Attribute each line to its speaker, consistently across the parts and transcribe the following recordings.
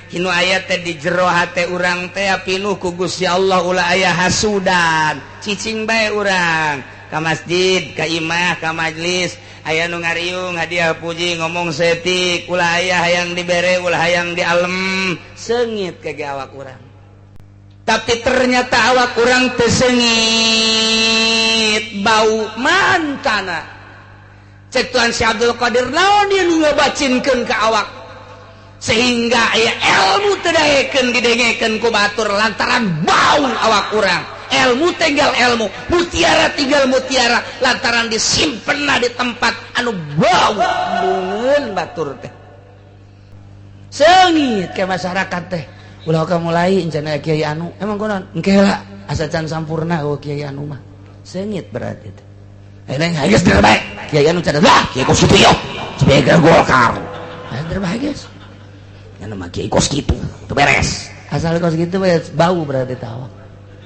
Speaker 1: Hinu aya teh di jero hate urang teh pinuh ku Gusti Allah, ulah aya hasudan, cicing bae urang ka masjid, ka imah, ka majlis, aya nu ngariung hadiah puji ngomong setik, ulah aya hayang dibere, ulah hayang dialem, seungit ke awak urang. Tapi ternyata awak urang teu seungit, bau mantana. Cek Tuan Syekh Abdul Qadir, naon ieu nu ngabacinkeun ka awak sehingga aya ilmu teu daekeun didengekeun ku batur lantaran bau awak urang. Ilmu tinggal ilmu, mutiara tinggal mutiara, lantaran disimpenna di tempat anu bau embungeun batur teh. Seungit ke masyarakat teh. Ulah ka mulai encana kiai anu, emang kunaon? Engke heula asa can sampurna oh kiai anu mah. Seungit berarti teh. Eh geus terbaik. Kiai anu can lah, kiai kos kitu yo. Sebagai Golkar. Ah terbaik geus. Nya mah kiai kos kitu, teu beres. Asal kos kitu bau berarti tawa.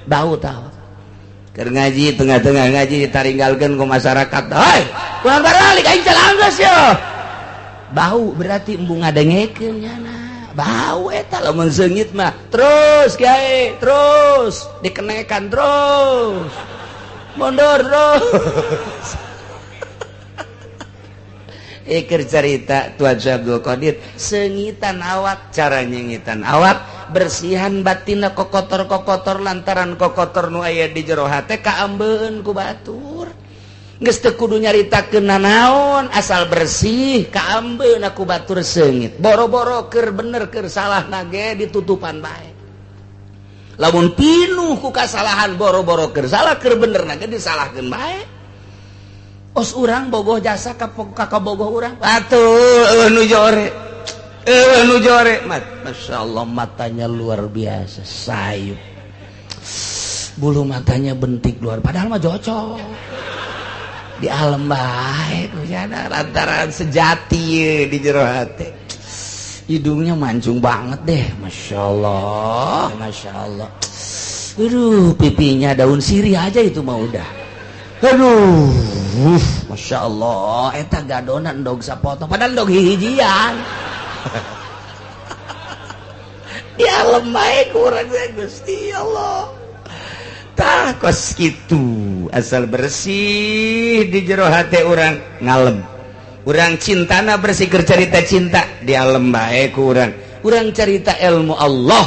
Speaker 1: Bau tawa. Keur ngaji tengah-tengah ngaji ditaringgalkeun ku masyarakat. Hei, kurang baralik aing can anggeus yo. Bau berarti embung ngadengekeun nyana. Bau eta lamun seungit mah terus kiai, terus dikenekan terus. Mundur terus. Iker cerita Tuan Syekh Abdul Qadir, seungitan awak, cara nyengitan awak, bersihan batinna kokotor-kokotor lantaran kokotor nu aya di jero hate kaambeun ku batur. Geus teu kudu nyaritakeun nanaon, asal bersih kaambeun ku batur seungit. Boro-boro keur bener keur salah nage ditutupan bae. Lamun pinuh ku kasalahan boro-boro keur salah keur bener nage disalahkeun bae. Os urang bogoh jasa ka kabogoh urang. Atuh eueuh nu jore. Eueuh nu jore. Masya Allah matanya luar biasa sayup. Bulu matanya bentik luar padahal mah jocok. Di alam baik lantaran sejati di jero hati. Hidungnya mancung banget deh, masya Allah, masya Allah. Aduh, pipinya daun sirih aja itu mah udah. Aduh, masya Allah, eta gadonan endog sapotong, padahal endog hihijian. Di alam baik kurang Gusti Allah. Tah kos kitu asal bersih di jero hate urang ngalem. Urang cintana bersih keur carita cinta di alam bae ku urang. Urang carita ilmu Allah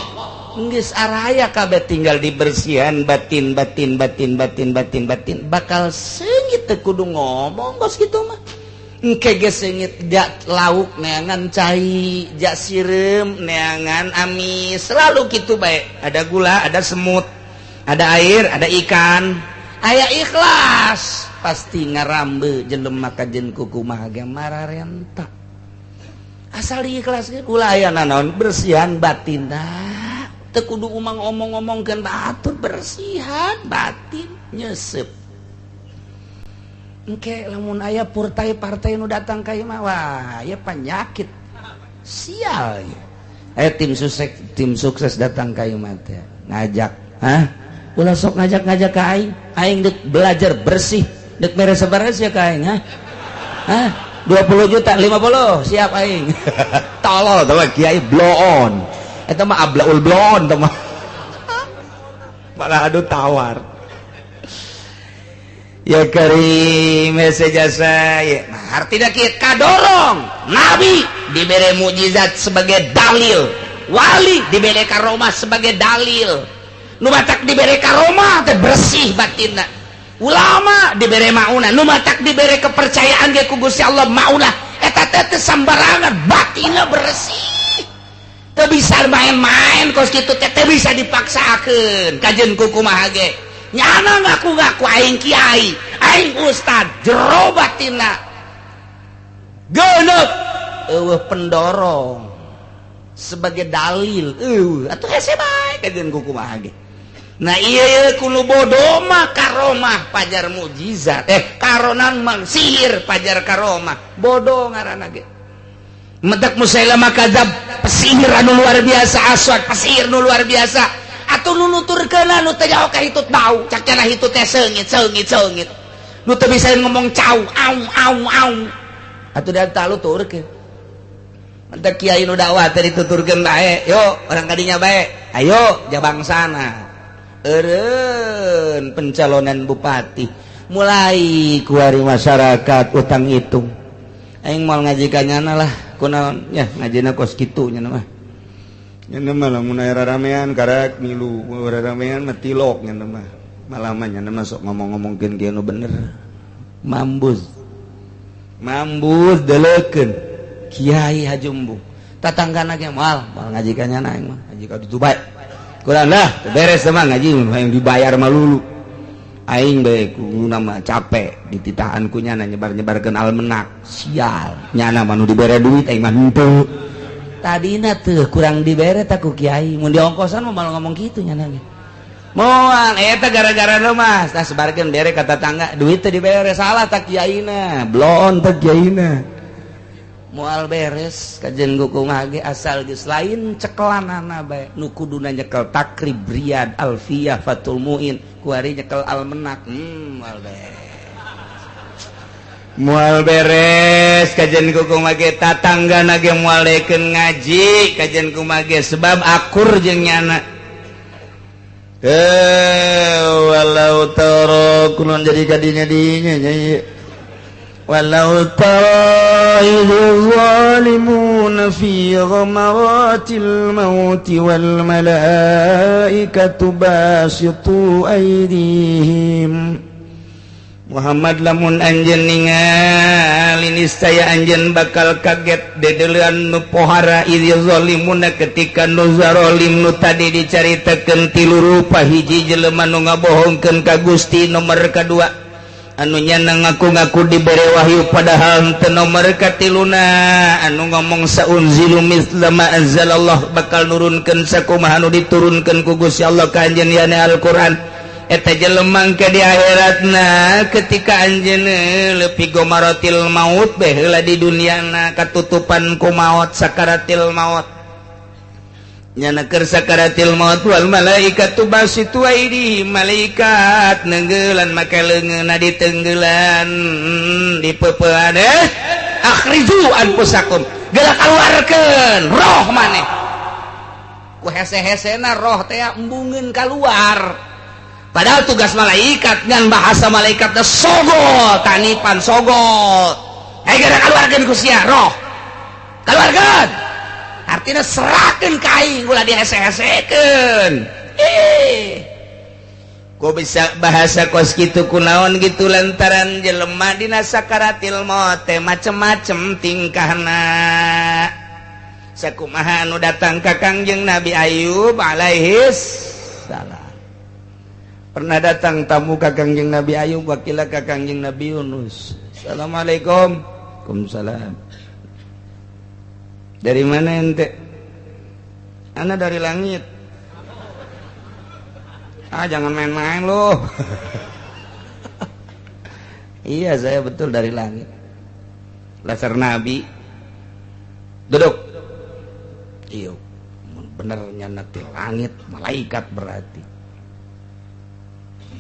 Speaker 1: geus araya kabeh tinggal dibersihan batin batin batin batin batin batin bakal seungit teu kudu ngomong kos kitu mah. Engke ge seungit jak lauk neangan cai, jak sireum neangan amis, selalu kitu bae. Ada gula, ada semut, ada air, ada ikan, aya ikhlas pasti ngarambe jelema kajen kuku maha ge mararenta. Asal diikhlaskeun ulah aya nanaon bersihan batin dah. Teu kudu umang omong-omongkeun batur, bersihan batin nyesep. Engke lamun aya partai-partai nu datang ka ieu mah wah aya penyakit. Sial. Tim sukses datang ka ieu mah teh ngajak, hah? Ulah sok ngajak-ngajak ka aing, aing dek belajar bersih, dek mere sabaraha sia ka aing, hah? Hah? 20 juta, 50, siap aing. Tolol teh mah kiai bloon. Eta mah ablaul bloon teh mah. Malah adu tawar. Ya karim hese jasa ya. Nah, artinya kieu kadorong nabi dibere mukjizat sebagai dalil, wali dibere karomah sebagai dalil. Nu matak dibere karomah teh bersih batinna. Ulama dibere maunah, nu matak dibere kepercayaan ge ku Gusti Allah maunah. Eta teh teu sambarangan, batinna bersih. Teu bisa main-main kos kitu teh, teu bisa dipaksakeun. Kajeun ku kumaha ge. Nyana ngaku-ngaku aing kiai, aing ustad, jero batinna geuneup eueuh pendorong sebagai dalil. Atuh hese bae kajeun ku kumaha ge. Nah iya kuno bodoh mah karomah pajar mukjizat, karonan mang sihir pajar karomah bodoh ngaranna ge. Medak Musailamah kadzab pesihir anu luar biasa, aswad pesihir nu luar biasa. Atuh nu nuturkeun nu teu jauh ka hitut bau, cak cenah hitut teh seungit seungit seungit. Nu teu bisa ngomong cau au au au. Atuh da taluturkeun. Mantap kiai nu dakwah teh dituturkeun bae, yo orang kadinya bae. Ayo jabangsana. Eureun pencalonan bupati. Mulai kuari masyarakat utang hitung. Aing moal ngaji ka nyana lah, kunaon ya ngajina kos kitu nya mah. Nya mah lamun aya raramean karak milu, raramean mah tilok nya mah. Malah mah nya mah sok ngomong-ngomongkeun kieu nu bener. Mambus. Mambus deleukeun. Kiai Haji Embung. Tatanggana ge moal, moal ngaji ka nyana aing mah, ngaji ka ditu bae. Kurang lah, beres mah ngaji yang dibayar mah lulu. Aing bae ku nama capek dititahan ku nyana nyebar-nyebarkeun almenak. Sial, nyana mah nu dibere duit aing mah henteu. Tadina teu kurang dibere tak ku kiai, mun diongkosan mah malah ngomong kitu nyana ge. Moal eta gara-gara lu mah, tah sebarkeun bere ka tatangga, duit teu dibere salah tak kiaina, bloon teh kiaina. Moal beres kajen kumaha ge asal geus lain cekelanana bae nu kuduna nyekel Takrib, Riyad, Alfiyah, Fathul Muin, kuari nyekel almenak. Moal beres. Moal beres kajen kumaha ge tatanggana ge moal dekeun ngaji kajen kumaha ge sebab akur jeung nyana. Walau tara kunon jadi kadinya dinya nya. Walau tara idh zalimuna fi ghamaratil maut wal malaikatu basitu aydihim. Muhammad lamun anjeun ningali niscaya anjeun bakal kaget dedeulean nu pohara idh zalimuna ketika nu zalim nu tadi dicaritakeun tilu rupa hiji jelema nu ngabohongkeun ka Gusti nomor kadua anu nyana ngaku-ngaku dibere wahyu padahal teu nomor katiluna anu ngomong saunzilu mitsla ma anzalallah bakal nurunkeun sakumaha nu diturunkeun ku Gusti Allah ka anjeun yane Al-Qur'an eta jelema ke di akhiratna ketika anjeun leupi gomaratil maut beh heula di duniana katutupan ku maot sakaratil maut nyana keur sakaratil maut wal malaikatu basitu aidi malaikat neunggelan make leungeunna ditenggelan dipeupean akhriju anfusakum geura kaluarkeun roh maneh ku hese-hesena roh teh embungeun kaluar padahal tugas malaikat ngan bahasa malaikat teh sogol tanipan sogol geura kaluarkeun ku sia roh kaluarkeun artinya serahkeun ka aing ulah dihese-hesekeun. Ku bisa bahasa kos kitu kunaon gitu lantaran jelema dina sakaratil maut teh macem-macem tingkahna. Sakumaha anu datang ka Kangjeng Nabi Ayub alaihis salam. Pernah datang tamu ka Kangjeng Nabi Ayub wakila ka Kangjeng Nabi Yunus. Assalamualaikum. Waalaikumsalam. Dari mana ente? Ana dari langit. Ah, jangan main-main loh. Iya, saya betul dari langit. Laser Nabi. Duduk. Iya, benernya nanti langit, malaikat berarti.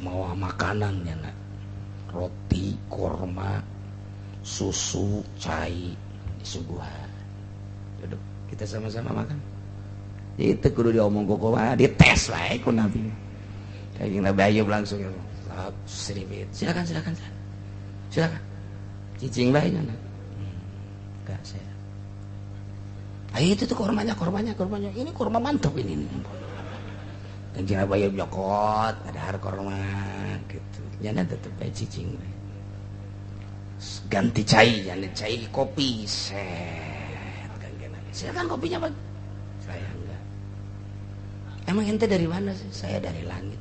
Speaker 1: Mau makanannya nak. Roti, korma, susu, cai, disuguhan. Duduk, kita sama-sama makan. Itu kudu diomong kok mah dites wae ku Nabi. Kayak Nabi Ayub langsung ya. Sedikit. Silakan, silakan, silakan. Silakan. Cicing bae nya. Enggak saya. Ayo itu tuh kormanya, kormanya, kormanya. Ini korma mantap ini. Kanjeng Nabi Ayub nyokot, ada korma gitu. Nyana tetep bae cicing bae. Ganti cai, nyana cai kopi set. Silakan kopinya, Bang. Saya enggak. Emang ente dari mana sih? Saya dari langit.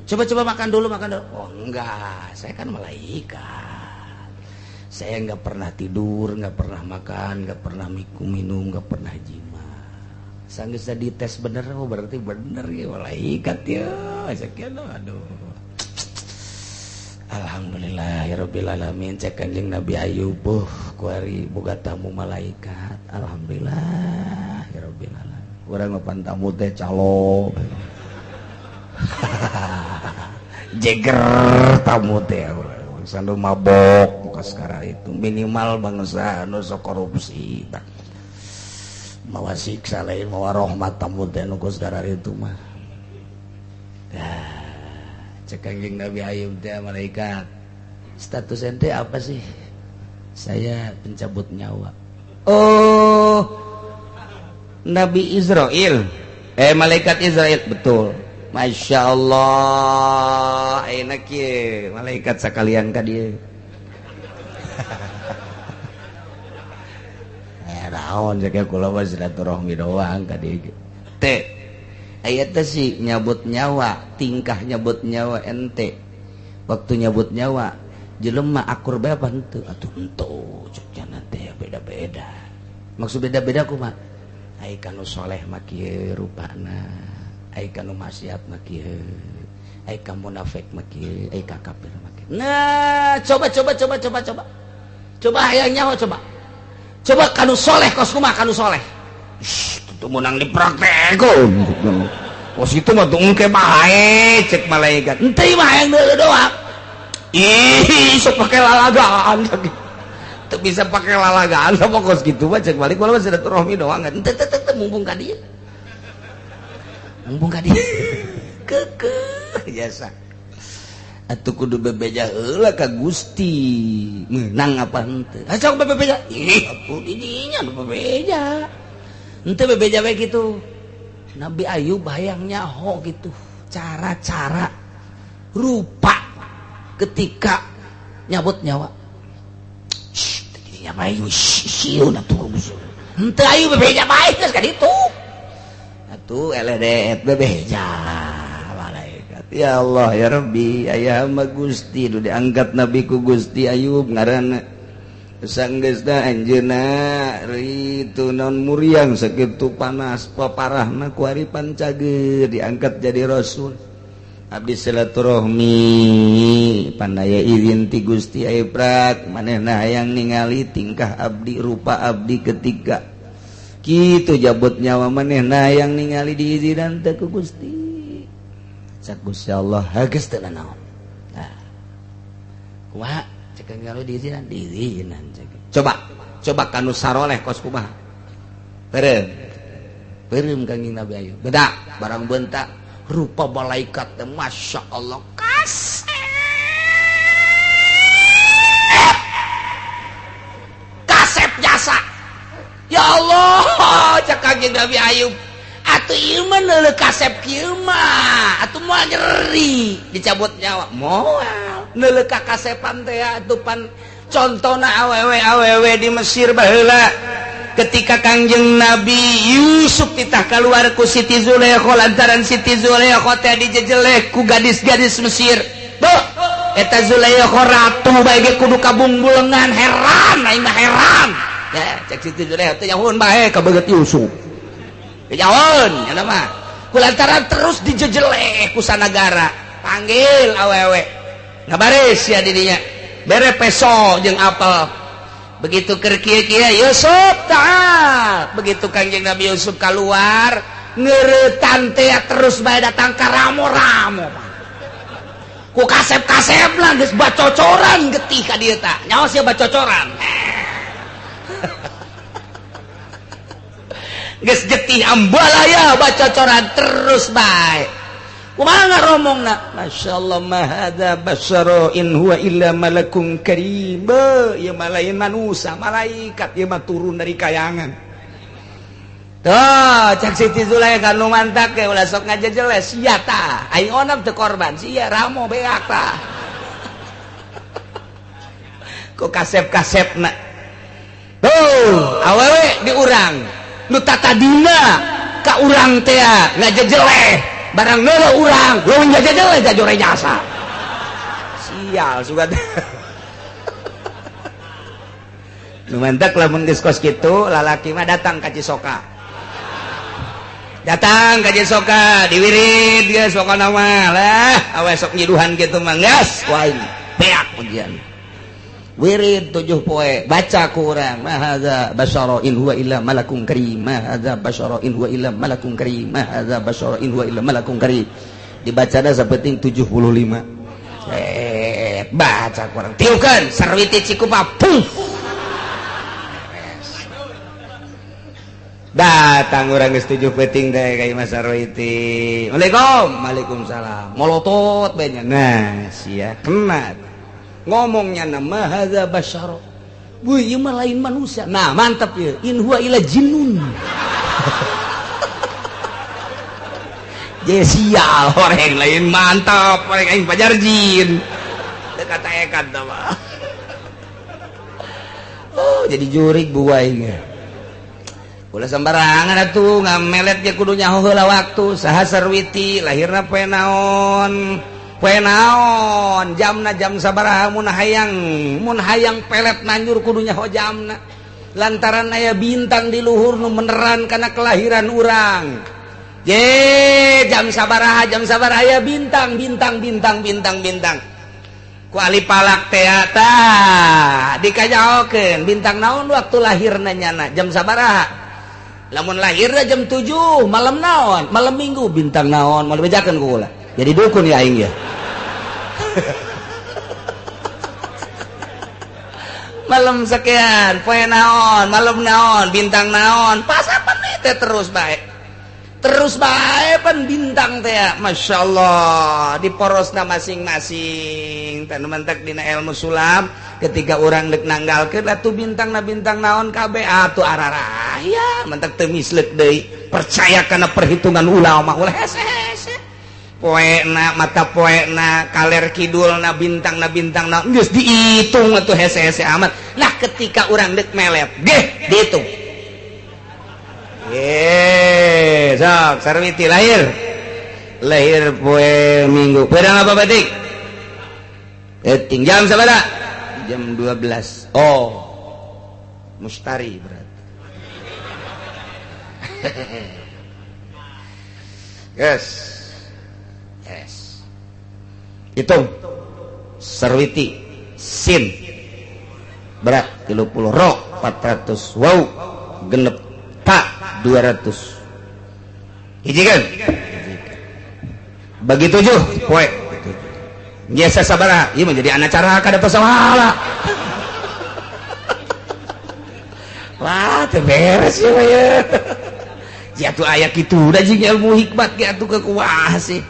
Speaker 1: Coba-coba makan dulu, makan dulu. Oh enggak, saya kan malaikat. Saya enggak pernah tidur, enggak pernah makan, enggak pernah minum, enggak pernah jima. Sanggeus dites bener, oh berarti bener ya malaikat ya. Sekian aduh. Alhamdulillah ya rabbil alamin cek Kanjeng Nabi Ayub kuari boga tamu malaikat. Alhamdulillah ya rabbil alamin. Urang mah pan tamu teh calo. Jeger tamu teh urang bangsa nu mabok muka sekarang itu minimal bangsa nu sok korupsi. Mawa siksa lain mawa rahmat tamu teh nu kos itu mah. Dah, cek Kangjeng Nabi Ayub teh malaikat. Status ente apa sih? Saya pencabut nyawa. Oh, Nabi Israel. Malaikat Israel betul. Masya Allah, enak ye malaikat sekalian ka dieu. Naon cek kula mah silaturahmi doang ka dieu. Teh aya teh sih nyabut nyawa, tingkah nyabut nyawa ente. Waktu nyabut nyawa jelema akur bae apa henteu? Atuh henteu cek cenah teh beda-beda. Maksud beda-beda kumaha? Ai kanu soleh mah kieu rupana, ai kanu maksiat mah kieu, ai ka munafik mah kieu, ai ka kafir mah kieu. Nah, coba coba coba coba coba. Coba hayang nyawa coba. Coba kanu soleh kos kumaha kanu soleh. Shh, itu menang dipraktekeun. Kos itu mah tungke bae cek malaikat. Henteu mah hayang deuleu doang. Ih, sok pake lalagaan. Teu bisa pake lalagaan sama kos kitu mah cek balik kula mah silaturahmi doang. Henteu teu teu mumpung ka dieu. Mumpung ka dieu. Keukeuh jasa. Atuh kudu bebeja heula ka Gusti. Meunang apa henteu? Ha sok bebeja. Ih, atuh di dinya nu bebeja. Henteu bebeja we kitu. Nabi Ayub hayang nyaho gitu. Cara-cara rupa ketika nyabut nyawa. Shh, tadinya bae sieun atuh. Henteu ayu bebeja bae geus ka ditu. Atuh eleh deet bebeja. Malaikat. Ya Allah ya Rabbi, aya mah Gusti nu diangkat nabi ku Gusti Ayub ngaranna. Sanggeusna anjeunna ritu naon muriang sakitu panas paparahna ku ari pancageur diangkat jadi rasul. Abdi silaturahmi pandaya izin ti Gusti Ayub manehna hayang ningali tingkah abdi rupa abdi ketika kitu jabut nyawa manehna hayang ningali diizinan teh ku Gusti. Cak Gusti Allah geus teu nanaon. Nah, kumaha cek kalau diizinan diizinan cek. Coba coba kanu saroleh kos kumaha. Beureum. Beureum Kangjeng Nabi Ayub. Beda barang bentak rupa malaikat teh Masya Allah kasep kasep jasa. Ya Allah cek Kangjeng Nabi Ayub atuh ieu mah neuleuh kasep kieu mah atuh moal nyeri dicabut nyawa moal neuleuh ka kasepan teh atuh pan contona awewe-awewe di Mesir baheula ketika Kangjeng Nabi Yusuf titah keluar ku Siti Zulaikha lantaran Siti Zulaikha teh dijejelek ku gadis-gadis Mesir. Duh, eta Zulaikha ratu bae ge kudu kabungbulengan heran aing mah heran. Ya, cek Siti Zulaikha teh nyahoeun bae ka beungeut Yusuf. Nyahoeun nya mah. Ku lantaran terus dijejelek ku sanagara. Panggil awewe. Ngabaris sia di dinya. Bere peso jeung apel. Begitu keur kieu-kieu Yusuf ta'al. Begitu Kangjeng Nabi Yusuf keluar ngeuretan teh terus bae datang ka ramo-ramo. Ku kasep-kasep lah geus bacocoran getih ka dieu tah. Nyaho sia bacocoran. Geus getih ambalaya bacocoran terus bae. Kumaha ngaromongna? Masyaallah ma hadza basyara in huwa illa malakun karim. Ieu mah lain manusia, malaikat ieu mah turun dari kayangan. Tuh, cek Siti Zulaikha nu mantak ge ulah sok ngajejeles sia tah. Aing onam teu korban, sia ramo beak tah. Ku kasep-kasepna. Tuh, awewe di urang. Nu tatadina ka urang teh ngajejeleh. Barang neuleuh urang, leuwih ngajejeleh jajore jasa. Sial sugan. Nu mantak lamun geus kos kitu, lalaki mah datang ka Cisoka. Datang ka Cisoka, diwirid geus pokona mah lah, awe sok nyiduhan kitu mah geus ku aing beak ujian. Wirid 7 poe, baca ku urang, ma hadza basyara in huwa illa malakun karim, ma hadza basyara in huwa illa malakun karim, ma hadza basyara in huwa illa malakun karim. Dibacana sapenting 75. Baca ku urang, tiukeun sarwiti cikupa, puh. Datang urang geus 7 peuting teh ka Imah Sarwiti. Waalaikum. Waalaikumsalam. Molotot bae nya. Nah, sia kena. Ngomongnya nama hadza basyara. Wih, ieu mah lain manusia. Nah, mantap ya. In huwa illa jinnun. Je sial orang lain mantap, orang aing pajar jin. Teu kata ekat tah mah. Oh, jadi jurik bu aing. Ulah sembarangan atuh ngamelet ge kudu nyaho heula waktu. Saha Sarwiti lahirna poe naon? Poe naon? Jamna jam sabaraha mun hayang pelet nanjur kudu nyaho jamna. Lantaran aya bintang di luhur nu meneran kana kelahiran urang. Je jam sabaraha aya bintang bintang bintang bintang bintang. Ku ahli palak teh tah dikajaokeun bintang naon waktu lahirna nyana jam sabaraha. Lamun lahirna jam 7 malam naon, malam Minggu bintang naon, mau dibejakeun ku kula. Jadi dukun ya aing ya. Malam sekian, poe naon, malam naon, bintang naon, pas apa nih teh terus bae. Terus bae pan bintang teh, Masya Allah, di porosna masing-masing. Tanu mentek dina ilmu sulam, ketika orang dek nanggalkeun atuh bintang na bintang naon kabeh atuh araraya, mentek teu mislek deui. Percaya kana perhitungan ulama ulah hese-hese. Poena mata poena kaler kidulna bintang na bintang na geus dihitung atuh hese-hese amat. Nah, ketika orang dek melet geh dihitung. Sok Sarwiti lahir. Lahir poe Minggu. Pedang apa batik? Eting jam sabaraha? Jam 12. Oh. Mustari berarti. Yes. Yes. Hitung. Sarwiti sin berat 30 ro 400 waw genep ta 200. Hiji kan? Bagi 7 poe. Biasa sabaraha? Ieu mah jadi anak cara kada pasahala. Wah, teu beres ieu mah ya. Jatuh aya kitu da jeung ilmu hikmat ge atuh kekuah sih.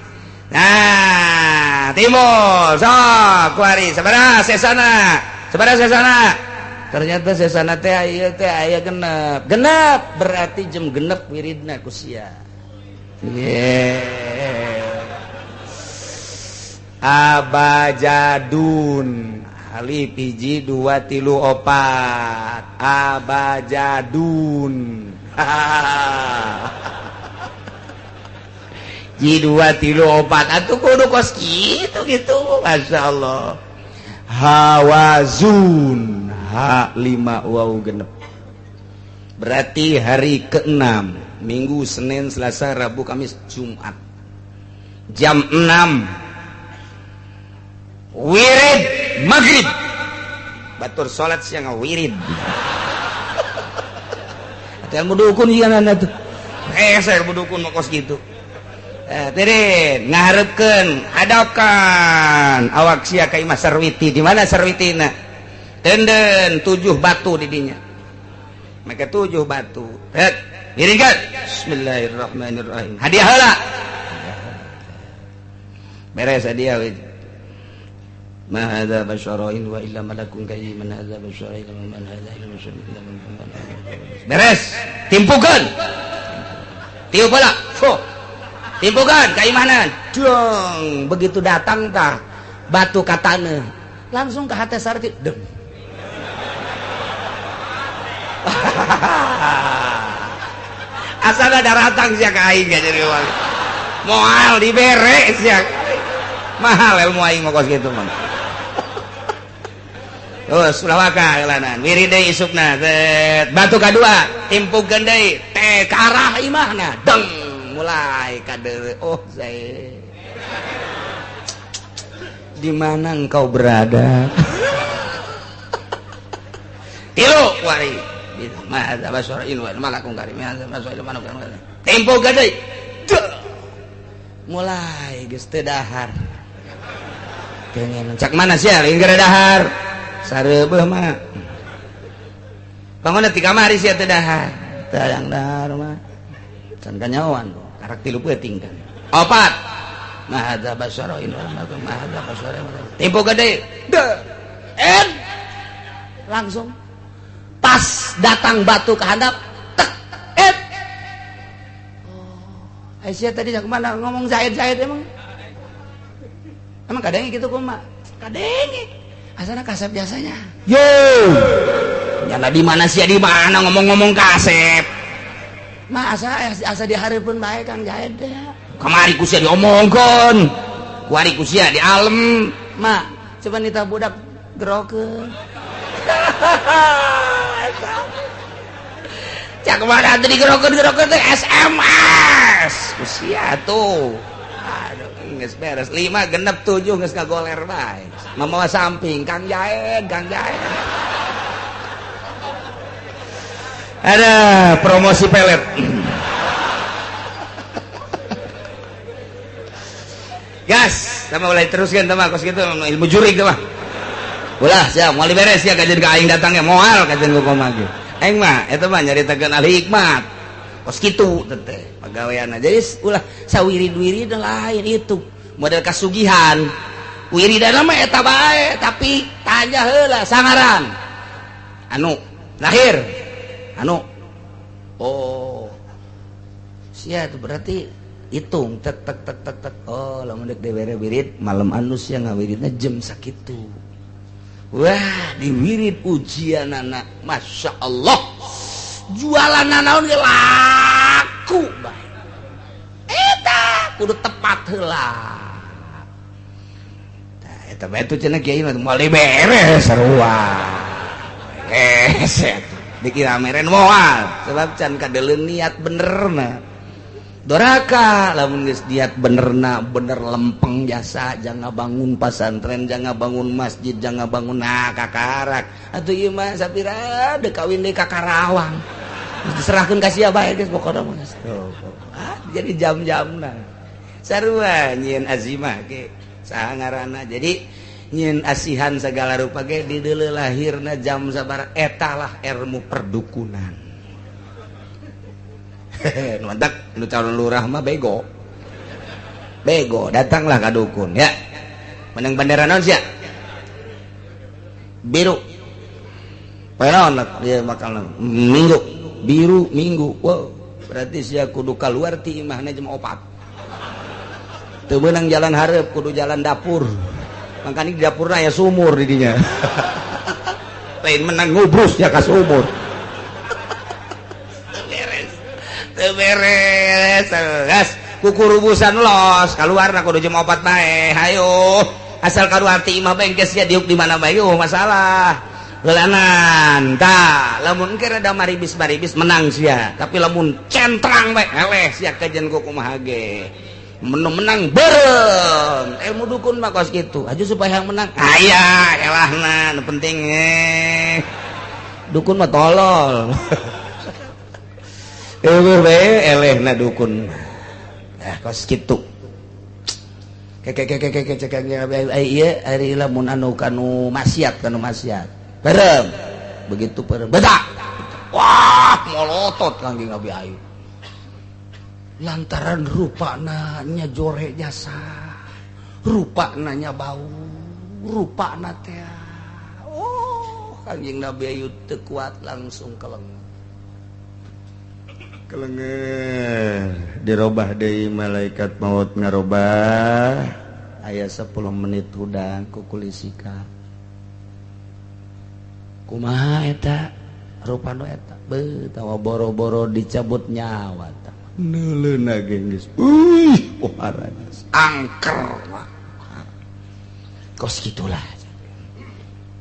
Speaker 1: Nah, timur sok kuari sabaraha sesana? Sabaraha sesana? Ternyata sesana teh aya teh aya genep. Genep berarti jam genep wiridna ku sia. Yeah. Abajadun alif hiji 2 3 4 abajadun. Ji 2 3 4 atuh kudu kos kitu gitu. Masya Allah. Hawazun H 5 waw genep. Berarti hari ke-6 Minggu, Senin, Selasa, Rabu, Kamis, Jumat. Jam 6 wirid maghrib. Batur salat siang wirid. Atuh ilmu dukun ieu na tuh. Saya ilmu dukun mah kos kitu. Tirin ngaharepkeun, hadapkan awak sia ka imah Sarwiti. Di mana Sarwitina? Tenden 7 batu di dinya. Maka 7 batu. Hek. Miringkan. Bismillahirrahmanirrahim. Hadiah heula. Beres hadiah we. Ma hadza basyara in wa illa malakun karim man hadza basyara illa man hadza illa basyara illa man. Beres. Timpukeun. Tiup heula. Fuh. Timpukeun ka imahna. Dong, begitu datang tah batu ka taneuh. Langsung ke hate Sarti. Deng. Asal ada ratang sia ka aing jadi wali. Moal dibere sia. Mahal ilmu aing mah kos kitu mah. Terus ulah waka eulanan. Wirid deui isukna. Batu kadua timpukeun deui teh ka arah imahna. Deng mulai kadeuleu. Oh, saya. Di mana engkau berada? Tilu wari. Ma hadza basyara in wa malakun karim hadza basyara malakun karim. Tempo gade. Mulai geus teu dahar. Pengen cak mana sia lain gara dahar. Sareubeeh mah. Bangun ti kamari sia teu dahar. Teu hayang dahar mah. Can kanyahoan karak 3 peuting kan. Opat. Ma hadza basyara in ma hadza basyara. Tempo gede. En langsung pas datang batu ke handap tek et. Oh, Aisyah tadi jak mana ngomong Zaid-Zaid emang. Emang kadenge gitu kumaha? Kadenge. Asana kasep biasanya. Yo. Nyana di mana sih di mana ngomong-ngomong kasep. Mah asa dihareupeun bae Kang Zaid teh. Kamari ku sia diomongkeun. Kuari ku sia di alem. Ma, coba nita budak gerokeun. Cak mana tadi gerokeun-gerokeun teh SMS. Ku sia tuh. Aduh, geus beres 5 genep 7 geus kagoler bae. Mamawa samping Kang Jaed, Kang Jaed. Ada promosi pelet. Gas, sama mulai teruskan sama kos gitu ilmu jurik tuh mah. Ulah siap, moal beres ya kajian ka aing datangnya moal kajian ku kumaha ge. Aing mah eta mah nyaritakeun ahli hikmat. Kos kitu teh pagaweanna. Jadi ulah sawirid-wirid lain itu model kasugihan. Wiridan mah eta bae tapi tanya heula sangaran. Anu lahir anu oh sia itu berarti hitung tek tek tek tek tek oh lamun dek dibere wirid malam anu sia ngawiridna jam sakitu. Wah diwirid ujianana Masya Allah jualan naon ge laku bae eta kudu tepat heula. Tah eta bae tuh cenah kiai mah moal beres sarua beres dikira meren moal sebab can kadeuleun niat benerna doraka lamun geus niat benerna bener lempeng jasa jangan bangun pasantren jangan bangun masjid jangan bangun nah kakarak atuh ieu mah sapira deuk kawin deui ka Karawang diserahkeun ka sia bae geus pokona mah ah jadi jam-jamna sarua nyieun azimah ge saha ngaranna jadi nyin asihan segala rupa ge di deuleu lahirna jam sabaraha eta lah ilmu perdukunan. Nu mantak nu calon lurah mah bego. Bego datanglah ka dukun ya. Menang bendera naon sia? Biru. Poe naon dia bakal minggu. Biru minggu. Wow, berarti sia kudu kaluar ti imahna jam 4. Teu meunang jalan hareup kudu jalan dapur. Makanya di dapurna ya sumur di dinya. Lain menang ngubrus ya ka sumur. Beres. Teu beres. Gas kukurubusan los kaluarna kudu jam 4 bae. Hayo. Asal kaluar ti imah bae geus sia diuk di mana bae eueuh masalah. Heulanan tah lamun engke rada maribis-maribis menang sia. Tapi lamun centrang bae eleh sia kajen ku kumaha ge. Menang bareng ilmu dukun mah kos gitu aja supaya yang menang aya elahna nu penting dukun mah tolol eueuh bae elehna dukun ah kos kitu keke cek ieu ari lamun anu kanu maksiat bareng begitu bareng bedak wah molotot Kangjeng Nabi Ayub lantaran rupa nanya jore jasa rupa nanya bau rupa teh oh Kangjeng Nabi Ayub teu kuat langsung keleng
Speaker 2: kelenger dirobah deui malaikat maut ngarobah
Speaker 1: aya 10 menit hudang ku kulisika kumaha eta rupa nu eta beuh tawa boro-boro dicabut nyawa tah
Speaker 2: neuleuna ge geus uih pohara
Speaker 1: angker kos gitulah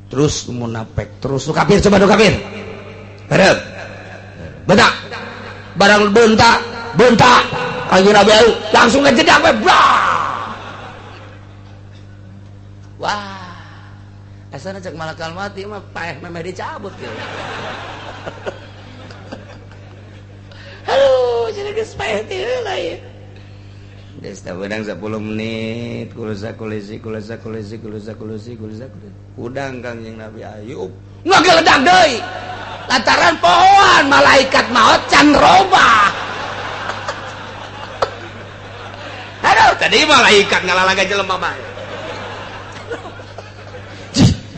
Speaker 1: terus munafik terus nu kafir coba nu kafir bareng bedak barang bentak bentak Kangjeng Nabi Ayub langsung ngejedak we wah asana cek malakal mati mah paeh memeh dicabut gitu. Aduh, jadi geus paeh teh heula ieu.
Speaker 2: Geus tah beunang 10 menit kulusa kulisi kulusa kulisi kulusa kulisi kulusa. Hudang Kangjeng Nabi Ayub
Speaker 1: ngageledak deui. Lantaran pohoan malaikat maut can robah. Aduh, tadi malaikat ngalalaga jelema mah.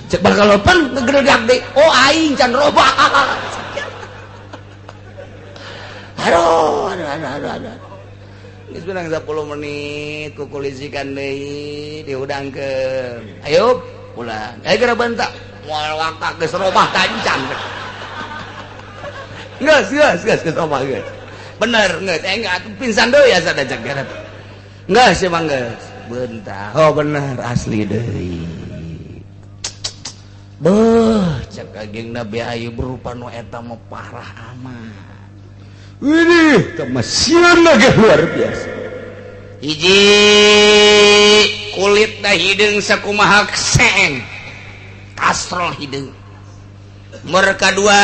Speaker 1: Cek bakal lopen ngegeledak deui. Oh aing can robah. Aduh, aduh, aduh, aduh, aduh. Geus menang 10 menit kukulisikan deui dihudangkeun. Ayo pulang. Ayo geura bentak. Moal waka geus robah tancan. Geus, geus, geus, geus robah geus. Bener geus, enggak pingsan deui asa da cek garap. Geus emang geus. Bentar. Oh bener asli deui. Beuh, cek ageng Nabi Ayub berupa nu eta mah parah amat. Widih, kemasian lagi luar biasa. Hiji kulit dah hideung sakumaha seeng. Kastrol hideung. Nomor kadua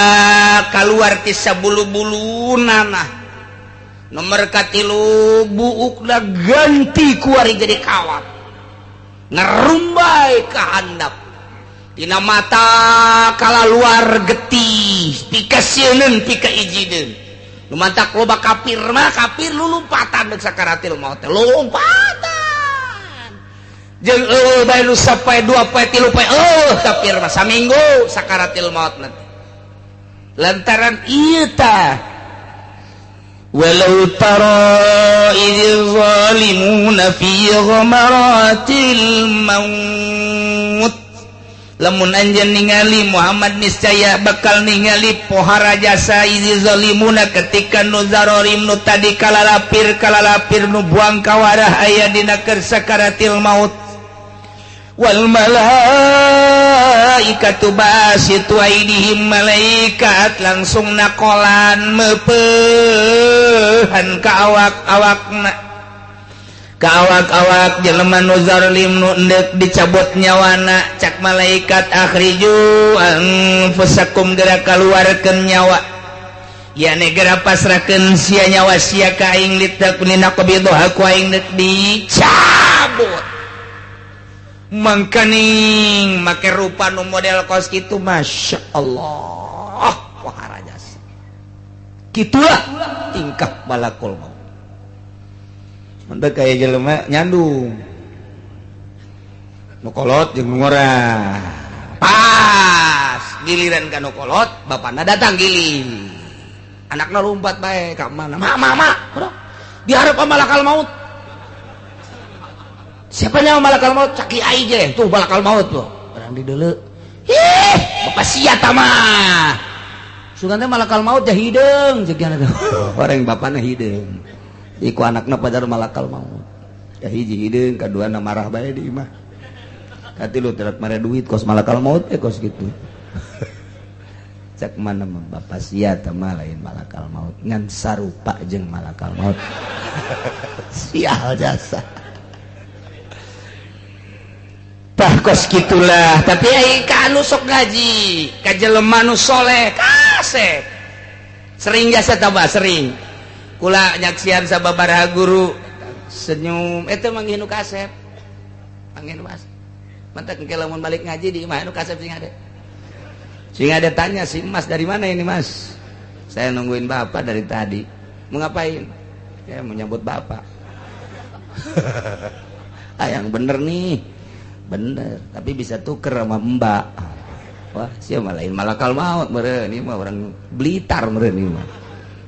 Speaker 1: kaluar ti sabulu-bulu nanah. Nomor katilu buukna ganti kuari jadi kawat. Ngerumbai ka handap. Dina mata kalaluar getih, pikasieun pikaijideun. Nu mantak loba kafir mah kafir lulumpatan deuk sakaratil maut teh lompatan. Jeung eueuh bae nu sapoe dua poe tilu poe eueuh kafir mah saminggu sakaratil maut nanti. Lantaran ieu tah walau tara idz zalimuna fi ghamaratil maut. Lamun anjeun ningali Muhammad niscaya bakal ningali pohara jasa izi zalimuna ketika nu zarorim nu tadi kalalapir kalalapir nu buang kawarah aya dina keur sakaratil maut. Wal malaikatu basitu aidihim, malaikat langsung nakolan meupehan ka awak-awakna. Ka awak-awak jelema nu zalim nu endek dicabut nyawana, cak malaikat akhriju anfusakum, geura kaluarkeun nyawa. Ya negara pasrahkeun sia nyawa sia ka aing litakuna qabidha ku aing deuk dicabut. Mangkaning make rupa nu model kos kitu, Masya Allah, wahara jasa. Kitulah tingkah malakul maut. Mantap kayak jelema nyandung nu kolot jeung nu ngora. Pas giliran ka nu kolot, bapana datang giling. Anakna lompat bae ka mana? Ma ma ma. Diharap malakal maut. Siapa nyawa malakal maut? Cak kiai ge tuh malakal maut tuh. Barang dideuleu. Ih, bapak sia ta mah. Sugan teh malakal maut teh hideung jeung teh. Orang bapana hideung. Iku anakna pajar malakal maut. Ya hiji hideung, kaduana marah bae di imah. Katilu terat mare duit kos malakal maut teh kos kitu. Cak mana mah bapak sia teh mah lain malakal maut, ngan sarupa jeung malakal maut. Sial jasa. Tah kos kitulah, tapi ai ka anu sok ngaji, ka jelema nu soleh kasep. Sering jasa tambah sering. Kula nyaksian sababaraha guru senyum eta manggih nu kasep. Manggih nu kasep. Mantak engke lamun balik ngaji di imah nu kasep sing ada. Sing ada tanya si Mas dari mana ini Mas? Saya nungguin bapak dari tadi. Mau ngapain? Ya mau nyambut bapak. Ah yang bener nih. Bener, tapi bisa tuker sama mbak. Wah, siapa lain malakal maut meureun ieu mah orang Blitar meureun ieu mah.